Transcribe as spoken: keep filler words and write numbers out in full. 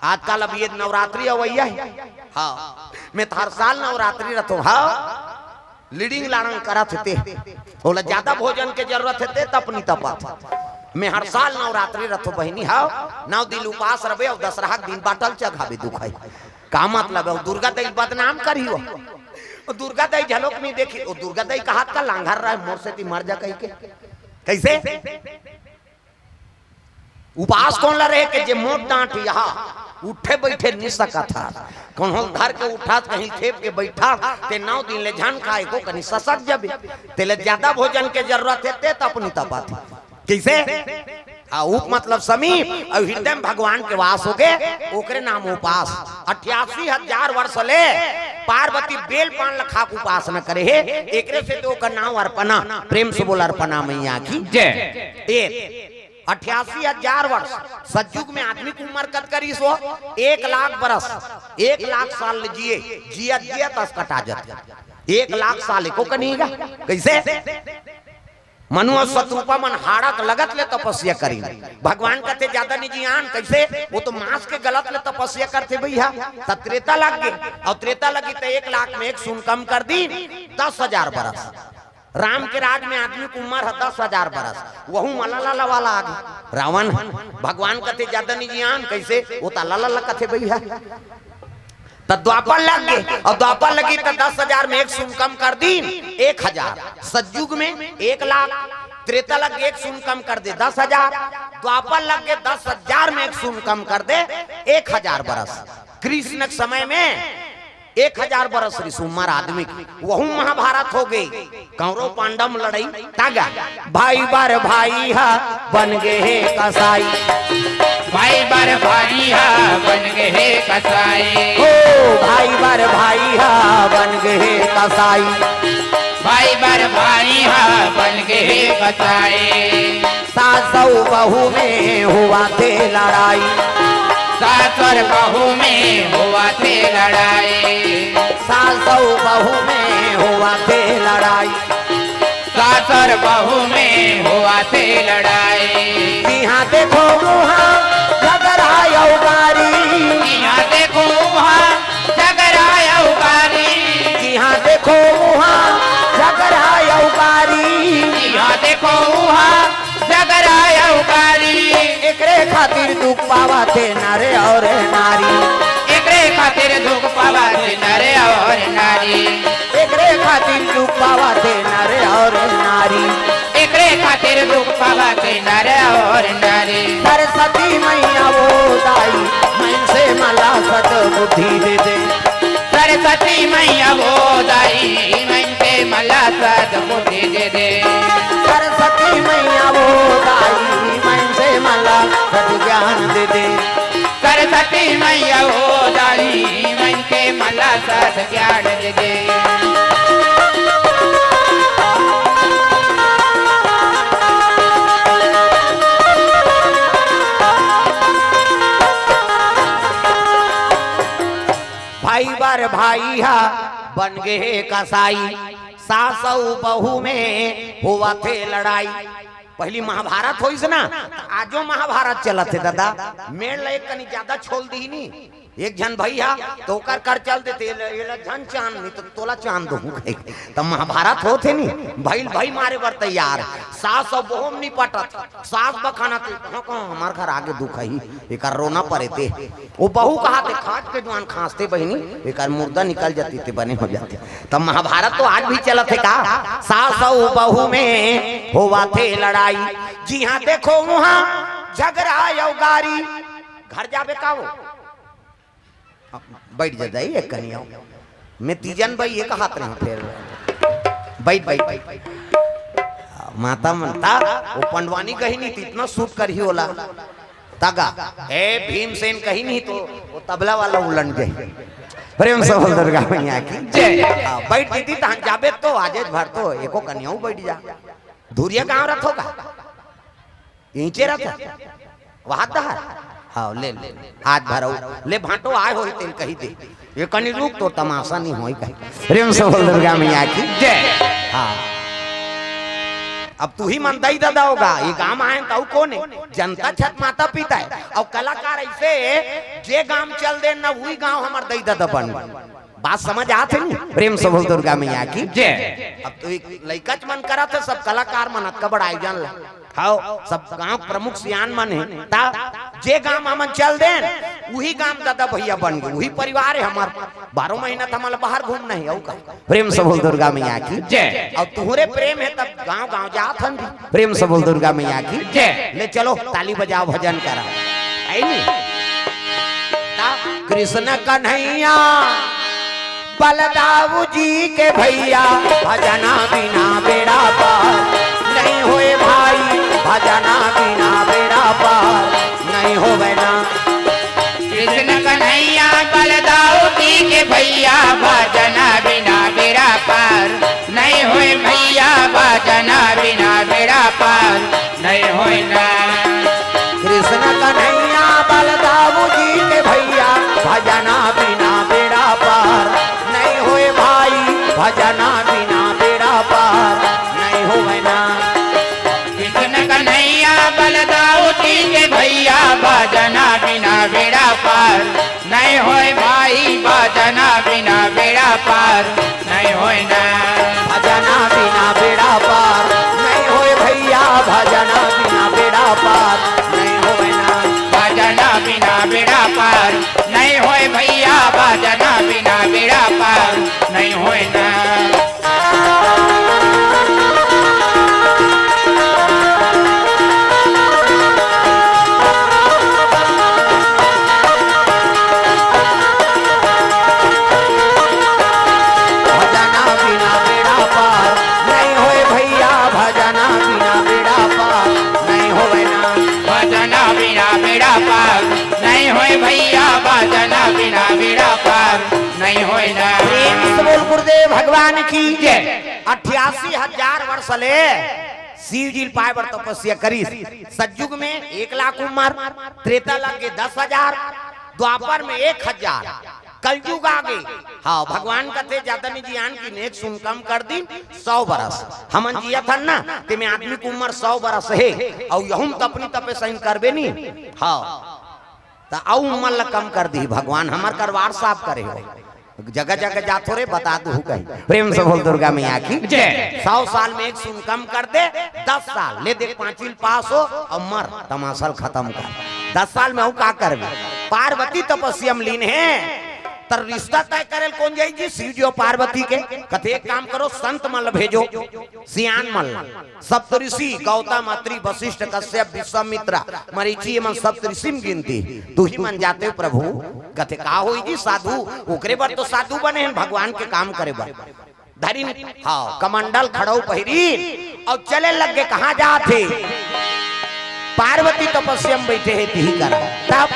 आजकल अब ये नवरात्रि अवइया हे। हाँ, मैं तो हर साल नवरात्रि रथों। हाँ, लीडिंग लाड़ंग करत हे ते। ओला ज्यादा भोजन के जरूरत हे ते तपनी तपत। मैं हर साल नवरात्रि रथों बहिनी। हाँ, नौ दिन उपास रबे अउ दसरहा के दिन बाटल चघाबे दुखाई। का मतलब हे? दुर्गा दई बदनाम करी हो। दुर्गा दई झलोक नहीं देखी। ओ दुर्गा दई कहात का लांघर रहे मोर सेती मर जा कही के। कैसे? उपास कोन ला रहे के जे मोट डांट यहाँ उठे बैठे नि सकत हा। कोनो धर के उठात कहीं थेप के बैठा ते नौ दिन ले झन खाए को कहीं ससक जबे। तेले ज्यादा भोजन के जरूरत हे ते तपनी तपत हे। कैसे? आ उप मतलब समीप अउ हृदय में भगवान के वास होगे, ओकरे नाम उपास। अट्ठासी हजार वर्ष ले पार्वती बेल पान ल खाक उपासना करे हे, एकरे से तो ओकर नाम अर्पणा। प्रेम से बोल अर्पणा मैया की जय। एक अट्ठासी हजार वर्ष। सतयुग में आदमी के उम्र कतका रिहिस हो? एक लाख बरस। एक लाख साल ले जिए, जियत जियत अस कटा जत। एक लाख साल एको कनी गा। कैसे? मनु अउ सतरूपा मन हाड़क लगत ले तपस्या करिन। भगवान कथे ज्यादा नि जियान। कैसे? वो तो मांस के गलत ले तपस्या करथे भैया। त त्रेता लग गे, अउ त्रेता लगी त एक लाख में एक सुन कम कर दीन, दस हजार बरस। राम के राज में आदमी के उम्र ह दस हजार बरस, वहू म लला लवा लाग। रावण ह। भगवान कथे ज्यादा नि जियान। कैसे? वो त लला लला कथे भैया। त द्वापर लग गे, अउ द्वापर लगी त दस हजार में एक सुन कम कर दीन, एक हजार। सतयुग में एक लाख, त्रेता लग गे एक सुन कम कर दे, दस हजार। द्वापर लग गे, दस हजार में एक सुन कम कर दे, एक हजार बरस। कृष्ण के समय में एक हजार बरस रिहिस उम्र आदमी के, वहू महाभारत होगे। कौरव पांडव म लड़ई। तागा भाई बर भाई हा बन गे हे कसाई। भाई बर भाई हा बन गे हे कसाई। ओ भाई बर भाई हा बन गे हे कसाई। भाई बर भाई हा बन गे हे कसाई। सास अउ बहू में होवथे लड़ाई। सास अउ बहू में होवथे लड़ाई। सास अउ बहू में होवथे लड़ाई। सास अउ बहू में होवथे लड़ाई। जिहाँ देखो उहाँ झगड़ा अउ गारी। जिहाँ देखो उहाँ झगड़ा अउ गारी। जिहाँ देखो उहाँ झगड़ा अउ गारी। जिहाँ देखो उहाँ झगड़ा अउ गारी। एकरे खातिर दुख पावथे नर अउ नारी। एकरे खातिर दुख पावथे नर अउ नारी। एकरे खातिर दुख पावथे नर अउ नारी। एकरे खातिर दुख पावथे नर अउ नारी। सरस्वती मैया वो दाई, मन से मला सद्बुद्धि दे दे। सरस्वती मैया वो दाई, मन से मला सद्बुद्धि दे दे। सरस्वती मैया वो दाई, मन से मला सद् ज्ञान दे दे। सरस्वती मैया वो दाई, मन से मला सद् ज्ञान दे दे। भाई बर भाई हा बन गे हे कसाई, सास अउ बहू में होवथे लड़ाई। पहली महाभारत होइस ना, त आजो महाभारत चलत हे दादा। मेड़ ल एक कनी ज्यादा छोल दिही नी, एक झन भई हा, त ओकर कर चल देते, एला, एला झन चान, नहीं त तोला चान दूँ कहे। त महाभारत होत हे नी, भई ल भई मारे बर तैयार। सास अउ बहू म नी पटत, सास बखानत हे, "कहाँ, कहाँ हमार घर आगे दुख ही, एकर रोना परे ते।" वो बहू कहाथे, "खांच के जुआन खांसथे बहिनी, एकर मुर्दा निकल जाती ते बने हो जाती।" त महाभारत तो आज भी चलत हे का? सास अउ बहू में होवथे लड़ाई, जिहाँ देखो उहाँ झगड़ा अउ गारी। घर जाबे का वो? बैठ जा दाई, एक कनी आओ। मैं तीजन बई, ये कहात रहे फेर। बैठ, बैठ। माता मन त, वो पंडवानी कही नहीं त इतना सूट करही ओला। तागा, ए भीमसेन कही नहीं त वो तबला वाला उलट जाही। प्रेम से बोल दुर्गा मैया की जय। हाँ, बैठ दीदी, तहन जाबे तो आजेज भर तो एको कनी आओ बैठ जा। धुरिया गाँव रथो का? इहिंचे रथो? वहाँ दहर? हाँ, ले, ले। आज भर अउ ले भांटो आए होही तेन कही दे। ये कनी रुक, तोर तमाशा नहीं होई कही। प्रेम से बोल दुर्गा मैया की जय। हाँ। अब तुही मन दई ददा होगा, ये गांव आए त अउ कोन हे? जनता छत माता पिता हे। अउ कलाकार ऐसे, जे गांव चल दे ना, उही गांव हमर दई ददा बन। बात समझ आत हे नी? प्रेम से बोल दुर्गा मैया की। जय। अब तो एक लइकाच मन करत हे, सब कलाकार मन अतका बड़ा आयोजन ला। हव, सब गांव प्रमुख सियान मन हे, ता जे गांव हमन चल देन, उही गांव ददा भैया बन गे, उही परिवार हे हमर। बारह महीना त हमन ला बाहर घूमना हे, अउ का? प्रेम से बोल दुर्गा मैया की। जय। अउ तुहरे प्रेम हे तब गांव गांव जात हन जी। प्रेम से बोल दुर्गा मैया की। जय। ले चलो ताली बजाओ, भजन करा। है नी? ता कृष्ण कन्हैया बलदाऊ जी के भैया, भजना बिना बेड़ा पार नहीं होए भाई, भजना बिना बेड़ा पार नहीं होवे ना। कृष्ण कन्हैया बलदाऊ जी के भैया, भजना बिना बेड़ा पार नहीं होए भैया, भजना बिना बेड़ा पार नहीं होए ना। कृष्ण कन्हैया बलदाऊ जी के भैया, भजना बिना बेड़ा पार नहीं होए भाई, भजना बिना बेड़ा पार नहीं होवे ना। कृष्ण कन्हैया बलदाऊ जी के भैया, भजना बिना बेड़ा पार नहीं होए भाई, भजना बिना बेड़ा पार नहीं होए ना। भजना बिना बेड़ा पार नहीं होए भैया, भजना बिना बेड़ा पार नहीं होए ना। भजना बिना बेड़ा पार नहीं होए भैया, भजना बिना बेड़ा पार नहीं होए ना। भजना बिना बेड़ा पार नहीं होए भैया, भजना बिना बेड़ा पार नहीं होए ना। भजना बिना बेड़ा पार नहीं होए भैया, भजना बिना बेड़ा पार नहीं होए ना। प्रेम से बोल गुरुदेव भगवान की जय। अट्ठासी हजार वर्ष ले शिव जी ल पाए बर तपस्या करिस। सतयुग में एक लाख उम्र, त्रेता लग गे दस हजार, द्वापर में एक हजार, कलयुग आ गे। हाँ, भगवान कथे जादव जी आन की नेक सुन कम कर दिन सौ बरस। हमन जियत हन ना, तेमे आदमी के उम्र सौ बरस हे, अउ यहूं म तपनी तपे सही करबे नी। हाँ, त अउ उम्र ला कम कर दिही भगवान, हमर करवार साफ करे हो। जगह जगह जाथो रे, बता दूं कहीं। प्रेम से बोल दुर्गा मैया की जय। सौ साल में एक सुन कम कर दे, दस साल ले दे, पांचवी ल पास हो अउ मर, तमाशा ल खतम कर। दस साल में अउ का करबे? पार्वती तपस्या में लीन हे, त रिश्ता तय करे ल कोन जाही जी? शिव जी अउ पार्वती के। कथे एक काम करो, संत मन ल भेजो, सियान मन ल। सप्तऋषि गौतम, अत्रि, वशिष्ठ, कश्यप, विश्वामित्र, मरीचि, ये मन सप्तऋषि में गिनती। तुही मन जाते हो प्रभु। कथे का होई जी साधु, ओकरे बर तो साधु बने हैं भगवान के काम करे बर। धरिन, हाँ, कमंडल खड़ाऊ पहिरी अउ चले लग गे। कहाँ जात हे? पार्वती तपस्या में बैठे हे तिही करा। तब